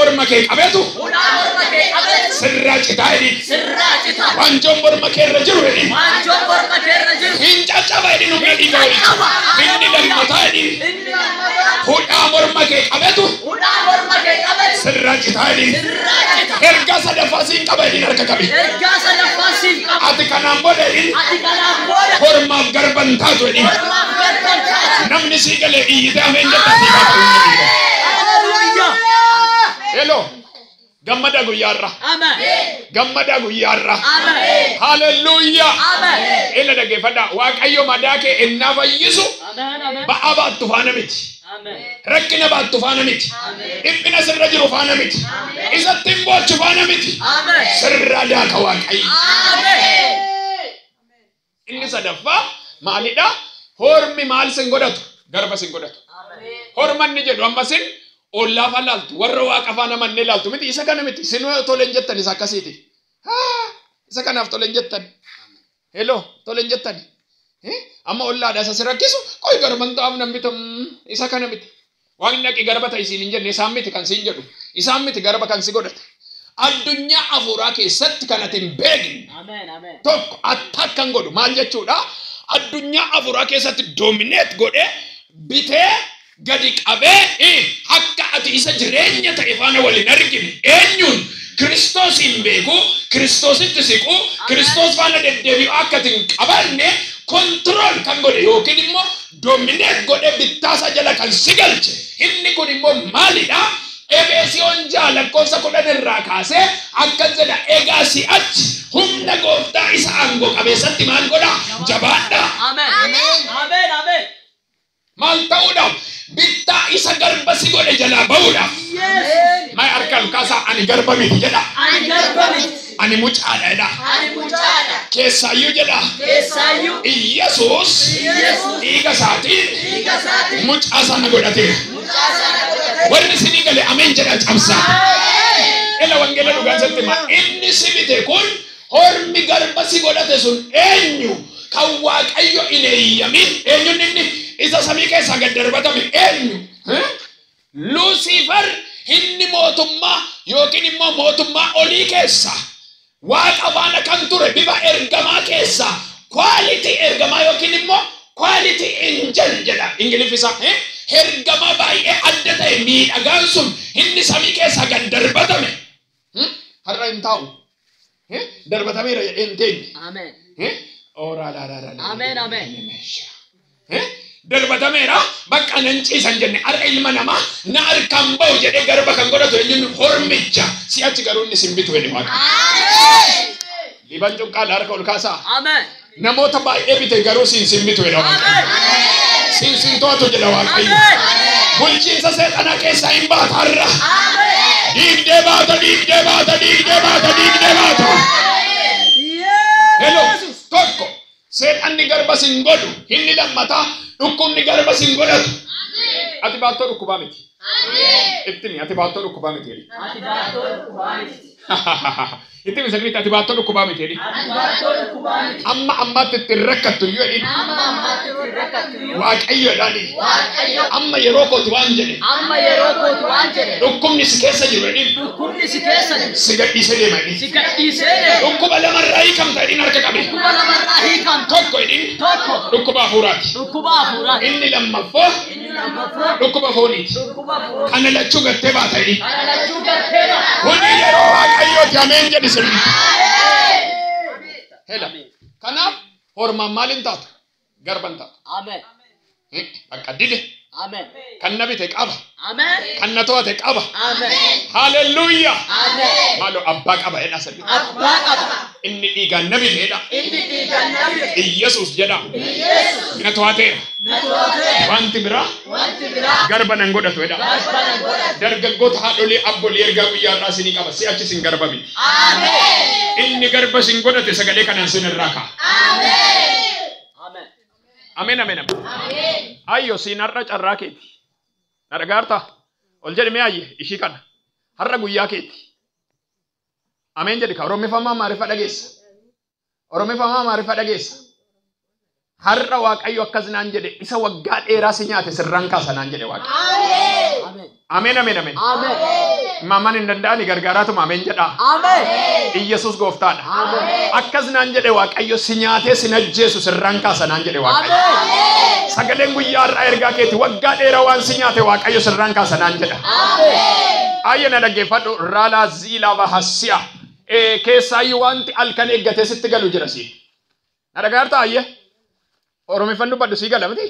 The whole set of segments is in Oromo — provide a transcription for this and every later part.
morma kee qabeetu. Sirraa citaa jedhi. Waanjoon morma kee irra jiru jedhi. Hin caccaba jedhi humna dhiiga walitti. Inni lammataa jedhi. Hudhaa morma kee qabeetu. Sirraa citaa jedhi. Ergaa sadaffaa siin qaba jedhi harka qabi. Ati kanaan booda jedhi. Hormaaf garban taatu jedhi. Namni sii galee iyyitee ameen jetta sii baatu humna dhiiga. Hello. Gammada guyyaarra. Gammada guyyaarra. Hallelujah. Ila dhaggeeffadhaa. Waaqayyo madaa kee ennaa fayyisu ba'aa baattu faana miti. Rakkina baattu faana miti. Dhiphina sirra jiru faana miti. Isatti hin boochu faana miti. Sirra daaka Waaqayyo. Inni sadaffaa maalidha? Hormi maal sin godhatu? Garba sin godhatu. Horma inni jedhu amma sin ollaa faana laaltu, warra waaqa faana mannee laaltu miti. Isa kana miti. Sin toleen jettan isa akkasiiti. Isa kanaaf toleen jettan. Hello, toleen jettan. Amma ollaadha isa si rakkisu, qoy garban ta'aaf nan bitam. Isa kana miti. Waaqni dhaqi garba ta'i siin hin jenne, isaan miti kan siin jedhu. Isaan miti garba kan si godhate. Addunyaa hafuuraa keessatti kan ati hin beekne. Tokko attack kan godhu maal jechuudha? Addunyaa hafuuraa keessatti dominate godhee bitee gadi qabee akka ati isa jireenya ta'e faana waliin argine. Eenyuun? Kiristoos hin beeku, Kiristoositti siqu, Kiristoos faana deddeebi'u akka ati hin qabanne control kan godhe yookiin immoo dominate godhee bittaasa jala kan si galche. Inni kun immoo maalidha? Efesoon 6 lakkoofsa 10 irraa kaasee akkas jedha. Egaa si'achi humna gooftaa isa aangoo qabeessatti maal godha? Jabaadha. Maal ta'uudhaaf? Bittaa isa garba si godhe jalaa ba'uudhaaf. Maal harka ol kaasaa? Ani garba miti jedha. Ani mucaadha jedha. Keessaayyuu jedha. Iyyasuus dhiiga isaatiin mucaa sana godhateera. Warri isinii gale ameen jedha cabsaa. Ela wangeela dhugaan sitti hima. Inni si bite kun hormi garba si godhate sun eenyu? Kan Waaqayyo hin eeyyamin. Eenyuun inni isa samii keessaa gad darbatame eenyu? Luusiifar inni mootummaa yookiin immoo mootummaa olii keessa waaqa faana kan ture bifa ergamaa keessa quality ergamaa yookiin immoo quality angel jedha Ingiliffisa. Ergamaa baay'ee adda ta'e miidhagaan sun inni samii keessaa gad darbatame. Har'a hin taa'u. Darbatameera jedhee hin teenye. Darbatameera bakka nan ciisan jenne har'a ilma namaa na harkaan ba'u jedhee garba kan godhatu eenyuun hormicha si'achi garuu inni sin bitu jedhe Waaqa. Liban cuqqaadha harka ol kaasaa. Namoota baay'ee bite garuu siin sin bitu jedha Waaqayyo. Siin sin to'atu jedha Waaqayyo. Bulchiinsa seexanaa keessaa hin baata har'a. Diigdee baata, diigdee baata, diigdee baata, diigdee baata. Hello, tokko seexanni garba sin godhu, inni lammataa dhukkubni garba sin godhatu. Ati baattoo dhukkubaa miti. Ittimi ati baattoo dhukkubaa miti jedhi. Ittimi sirriitti ati baattoo dhukkubaa miti jedhi. Amma ammaatti ittiin rakkattu iyyuu jedhi. Waaqayyo jedhani. Amma yeroo kootu waan jedhe. Dhukkubni si keessa jiru jedhi. Si gadhiisee deema jedhi. Dhukkuba lamarraa hiikamta jedhin harka qabi. Tokko jedhin dhukkuba hafuuraati. Inni lammaffaa dhukkuba fooniiti. Kana lachuu gattee baata jedhi. Kuni yeroo Waaqayyooti ameen jedhi sirriitti. Hela. Kanaaf hormaan maal hin taatu? Garba hin taatu. Bakka dide. Kan na bite qaba. Kan na to'ate qaba. Hallelujah. Maaloo abbaa qaba jedha sirriitti. Inni dhiigaan na bite jedha. Iyyasuus jedha. Na to'ateera. Wanti biraa garba nan godhatu jedha. Dargaggoota haadholii abbolii ergaa guyyaa irraa isinii qaba. Si'achi isin garba miti. Inni garba isin godhate sagalee kanaan isin irraa ka'a. Ameen ameen ameen. Ayyo siin har'a carraa keeti. Na dhagaartaa? Ol jedhi mee ayye ishii kana. Har'a guyyaa keeti. Ameen jedhi ka Oromifamaa maarifa dhageessa. Oromifamaa maarifa dhageessa. Har'a Waaqayyo akkas naan jedhe isa waggaa dheeraa si nyaate sirraan kaasa naan jedhe Waaqayyo. Ameen ameen ameen. Maamaan hin danda'ani gargaaraatuma ameen jedhaa. Iyyasuus gooftaadha. Akkas naan jedhe Waaqayyo si nyaatee si najjeesu sirraan kaasa naan jedhe Waaqayyo. Sagaleen guyyaa har'aa ergaa keeti waggaa dheeraa waan si nyaate Waaqayyo sirraan kaasa naan jedha. Ayya na dhaggeeffadhu raalaa ziilaa bahasiya. Keessaayyuu wanti halkan eeggatee sitti galu jira si. Na dhagaartaa ayya? Oromeeffan dubbadhu sii gala miti?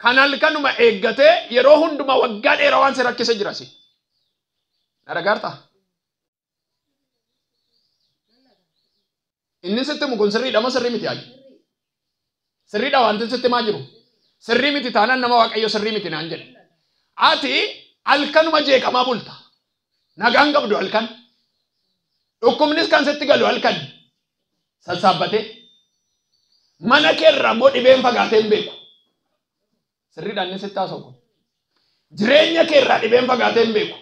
Kan halkanuma eeggatee yeroo hundumaa waggaa dheeraa waan si rakkise jira si. Na dhagaartaa? Inni sitti himu kun sirriidha moo sirrii miti ayya? Sirriidha wanti sitti himaa jiru. Sirrii miti taanaan nama Waaqayyo sirrii miti naan jedhe. Ati halkanuma jeeqamaa bulta. Nagaan qabdu halkan. Dhukkubnis kan sitti galu halkan. Sassaabbatee. Mana keerraa immoo dhibeen fagaatee hin beeku. Sirriidhaan inni sitti haasa'u kun. Jireenya keerraa dhibeen fagaatee hin beeku.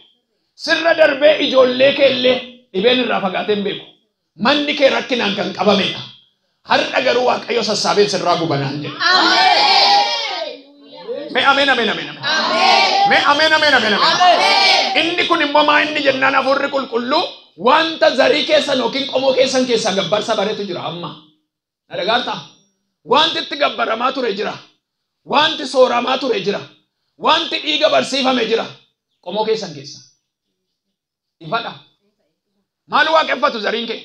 Sirra darbee ijoollee keellee dhibeen irraa fagaatee hin beeku. Manni kee rakkinaan kan qabamedha. Har'a garuu Waaqayyo sassaabeen sirraa gubanaan jedhe. Mee ameen ameen ameen ameen. Mee ameen ameen ameen ameen. Inni kun immoo maa inni jennaan hafuurri qulqulluu wanta zarii keessan yookiin qomoo keessan keessaa gabbarsa bareetu jira amma. Na dhagaartaa? Wanti itti gabbaramaa ture jira. Wanti sooramaa ture jira. Wanti dhiiga barsiifame jira. Qomoo keessan keessa. Ifadha. Maal waaqeffatu zariin kee?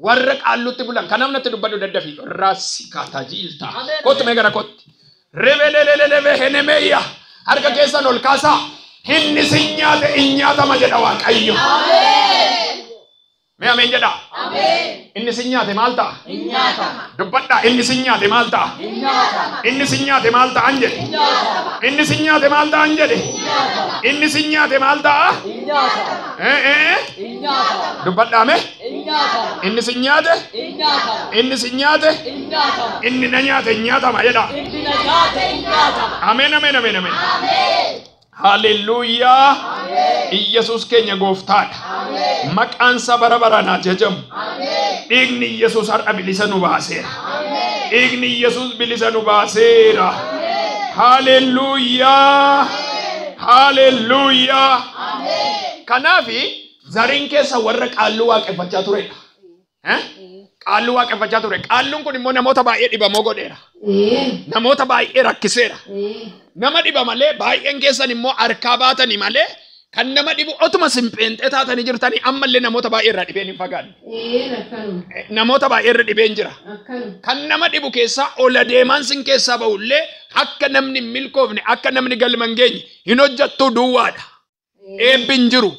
Warra qaallutti bulan kanaaf natti dubbadhu daddafii. Raasi kaataa jiilta. Kottu mee gara kotti. Rebelelelebe henemeeyya. Harka keessan ol kaasaa. Inni sin nyaate in nyaatama jedha Waaqayyo. Mee ameen jedha. Inni sin nyaate maal ta'a? Dubbadhaa inni sin nyaate maal ta'a? Inni sin nyaate maal ta'an jedhe? Inni sin nyaate maal ta'an jedhe? Inni sin nyaate maal ta'a? Dubbadhaa mee? Inni sin nyaate? Inni sin nyaate? Inni na nyaate hin nyaatama jedha. Ameen ameen ameen ameen. Haleluuyaa. Iyyasuus keenya gooftaadha. Maqaan isaa bara baraan haa jajamu. Dhiigni Iyyasuus har'a bilisa nu baaseera. Dhiigni Iyyasuus bilisa nu baaseera. Haleluuyaa. Haleluuyaa. Kanaafi zariin keessa warra qaalluu waaqeffachaa turedha. Qaalluu waaqeffachaa ture. Qaalluun kun immoo namoota baay'ee dhibamoo godheera. Namoota baay'ee rakkiseera. Nama dhiba malee baay'een keessan immoo harkaa baatanii malee kan nama dhibu otuma simpheenxee taatanii jirtanii ammallee namoota baay'ee irraa dhibeen hin fagaanne. Namoota baay'ee irra dhibeen jira. Kan nama dhibu keessaa ola deemaan sin keessaa ba'ullee akka namni hin milkoofne akka namni galma hin geenye hin hojjettu duwwaadha. Eebbi hin jiru.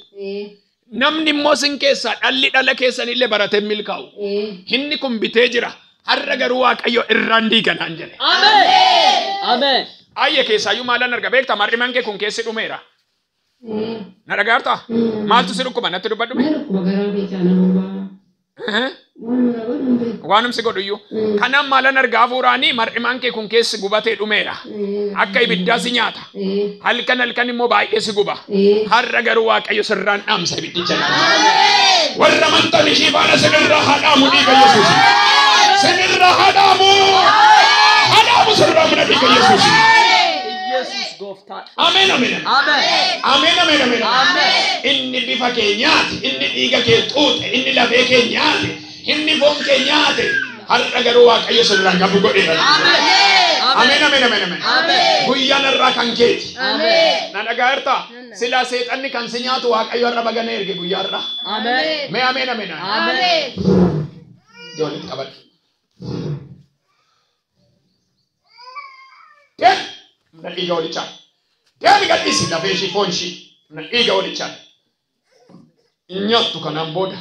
Namni immoo sin keessaa dhalli dhala keessanillee baratee milkaa'u. Inni kun bitee jira. Har'a garuu Waaqayyo irraan diiganaan jedhe. Ameen. Ayya keessaayyuu maalan arga beektaa mar'imaan kee kun keessi dhumeera. Na dhagaartaa? Maaltu si dhukkuba natti dubbadhu mee? Waanumsi godhu iyyuu. Kanaaf maalan argaa hafuuraanii mar'imaan kee kun keessi gubatee dhumeera. Akka ibiddaa si nyaata. Halkan halkan immoo baay'ee si guba. Har'a garuu Waaqayyo sirraan dhaamsa ibiddicha. Warra amantan ishii faana sinirraa haa dhaamu dhiiga Yesuus. Sinirraa haa dhaamu. Haa dhaamu sirraa mana dhiiga Yesuus. Ameen ameen. Ameen ameen ameen. Inni bifa kee nyaate, inni dhiiga kee xuuxe, inni lafee kee nyaate, inni foon kee nyaate. Har'a garuu Waaqayyo sirraan gabu godheera. Ameen ameen ameen ameen. Guyyaan har'aa kan keeti. Na dhagaartaa? Silaa seexanni kan si nyaatu Waaqayyo har'a bagana erge guyyaa har'aa. Mee ameen ameen ameen. Ijoolleetti qabadhu. Deemi na dhiiga walichaa. Deemi gadhiisi lafee ishii foon ishii na dhiiga walichaa. Hin nyaattu kanaan booda.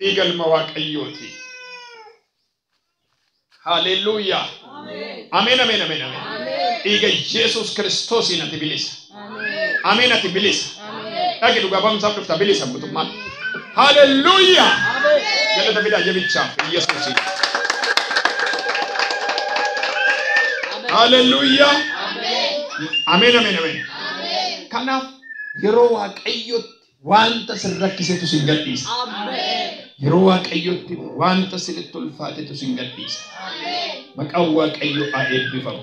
Dhiiga ilma Waaqayyooti. Haleluuyaa. Ameen ameen ameen ameen. Dhiiga Yesuus Kiristoosiin ati bilisa. Ameen ati bilisa. Dhaqi dhugaa ba'umsaaf dhufta bilisa guutummaan. Haleluuyaa. Galata fidaa jabichaaf Yesuusiin. Haleluuyaa. Ameen ameen ameen. Kanaaf yeroo Waaqayyotti wanta sin rakkisetu sin gadhiisa. Yeroo Waaqayyotti wanta sinitti ulfaatetu sin gadhiisa. Maqaan Waaqayyoo haa eebbifamu.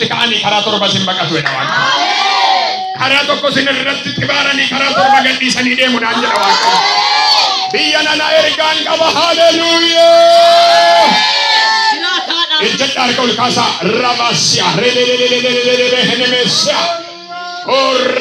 isinitti ka'anii karaa torba isin baqatu jedha Waaqayyo. Karaa tokko isin irratti xibaaranii karaa torba gadhiisanii deemu naan jedha Waaqayyo. Biyya nana ergaan qaba. Haleluuyaa. Ejjedha harka ol kaasaa. Rabasiya. Relelelelelelele henemeesiya. Horra.